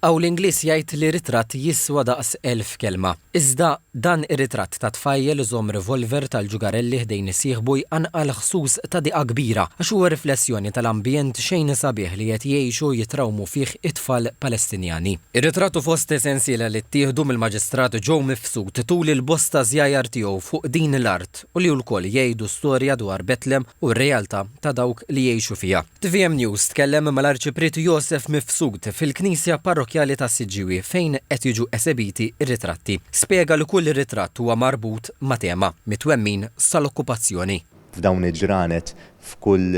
Hawn l-Ingliż jgħid li ritratt jiswa daqs 1000 kelma. Iżda dan ir-ritratt ta' tfajjel iżomm revolver tal-ġugarelli ħdejn sieħbu jqanqal ħsus ta' diqa kbira għax huwa riflessjoni tal-ambjent xejn sabiħ li qed jgħixu u jitrawmu fih it-tfal Palestinjani. Ir-ritratt hu fost sensiela li ttieħdu mill-Maġistrat Joe Mifsud tul il-bosta żjajjar tiegħu fuq din l-art u li lkoll jgħidu storja dwar Betlem u r-realtà ta' dawk li jgħixu fiha. Tvm News tkellem mal-Arċipriet Josef Mifsud fil-Knisja Parrokkjali tas-Siġġiewi fejn qed jiġu esebiti r-ritratti. Spjega li kull ritratt huwa marbut ma' tema, mit-twemmin sal-okkupazzjoni. F'dawn il-ġranet f'kull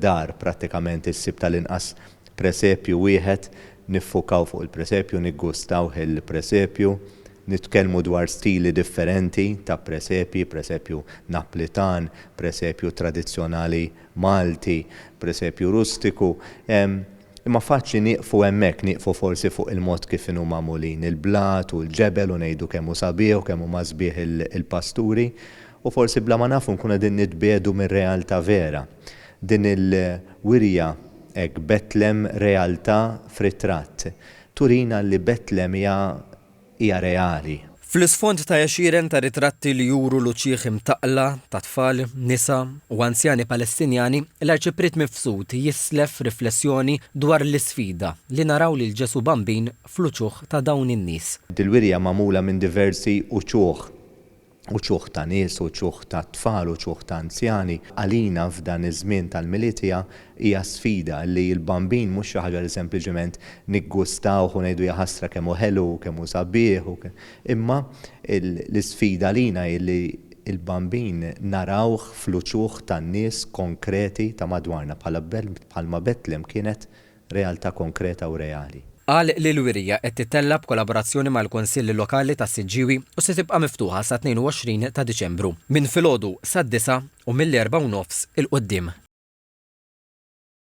dar prattikament issib tal-inqas presepju wieħed, niffukaw fuq il-presepju, niggustawh il-presepju, nitkellmu dwar stili differenti ta' presepji, presepju Naplitan, presepju tradizzjonali Malti, presepju rustiku, imma faċli nieqfu hemmhekk, nieqfu forsi fuq il-mod kif inhu magħmulin il-blat u l-ġebel u ngħidu kemm hu sabiħ u kemm huma sbieħ il-pasturi, u forsi bla ma nafu nkunu qegħdin nitbiegħdu mir-realtà vera. Din il-wirja hekk Betlem realtà f'ritratt turina li Betlem hija hija reali. Fl-isfond ta' għexieren ta' ritratti li juru l-uċieħ imtaqqla ta' tfal, nisa u anzjani Palestinjani, l-Arċipriet Mifsud jislef riflessjoni dwar l-isfida li naraw lil Ġesù Bambin fl-uċuħ ta' dawn in-nies. Dil-wirja magħmula minn diversi uċuħ uċuħ ta' nies, uċuħ ta' tfal, uċuħ ta' anzjani, għalina f'dan iż-żmien tal-Milied hija hija sfida li l-Bambin mhux xi ħaġa li sempliċement niggustawh u ngħidu jaħasra kemm hu ħelu u kemm hu sabiħ u imma l-isfida għalina hi li l-Bambin narawh fl-uċuħ tan-nies konkreti ta' madwarna bħala bħalma Betlem kienet realtà konkreta u reali. Qal li l-wirja qed tittella' b'kollaborazzjoni mal-Kunsill Lokali tas-Siġġiewi u se tibqa' miftuħa sat-22 ta' Diċembru, minn filgħodu sad-disgħa u mill-erbgħa u nofs 'il quddiem.